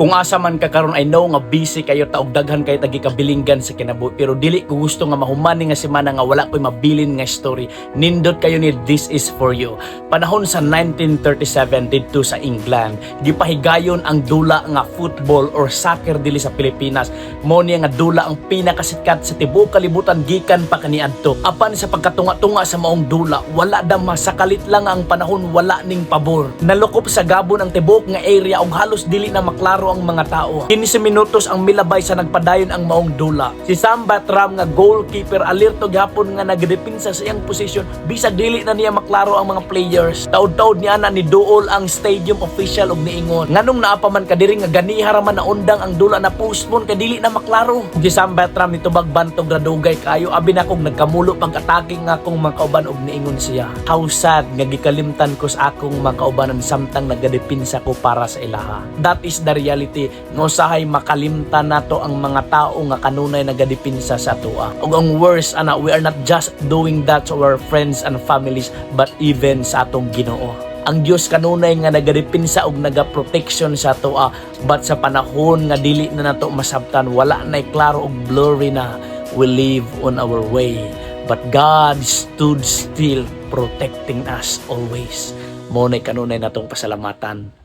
Kung asa man ka karon, I know nga busy kayo ta og daghan kay tagi kabilinggan sa kinabuhi, pero dili ko gusto nga mahuman ni nga semana nga wala koy mabilin nga story. Nindot kayo ni, this is for you. Panahon sa 1937 didto sa England, gipahigayon ang dula nga football or soccer dili sa Pilipinas. Mo niya nga dula ang pinakasikat sa tibuok kalibutan gikan pa kaniadto. Apan sa pagkatunga-tunga sa maong dula, wala dama sa kalit lang ang panahon, wala ning pabor. Nalukop sa gabon ang tibuok nga area ug halos dili na maklaro ang mga tao. 15 minutos ang milabay sa nagpadayon ang maong dula. Si Sam Bartram nga goalkeeper, alerto gihapon nga nagdepensa sa iyang posisyon bisag dili na niya maklaro ang mga players. Taud-taud niya na ni duol ang stadium official og niingon, "Nganong naa pa man ka diri nga ganiha ra man naundang ang dula na postpone kay dili na maklaro?" Si Sam Bartram nitubag, "Bantog ra, dugay kayo, abi na kog nagkamulo pag-atake nga akong mga kauban," og niingon siya, "How sad nga gikalimtan ko sa akong mga kaubanan samtang nagadepensa ko para sa ilaha." That is the reality nga usahay makalimtan nato ang mga tao nga kanunay nagadepensa sa atoa. Ug ang worst ana, we are not just doing that to our friends and families but even sa atong Ginoo. Ang Dios kanunay nga nagadepensa og naga-protection sa atoa, but sa panahon nga dili na nato masabtan, wala nay klaro og blurry na, we live on our way. But God stood still, protecting us always. Mo nay kanunay natong pasalamatan.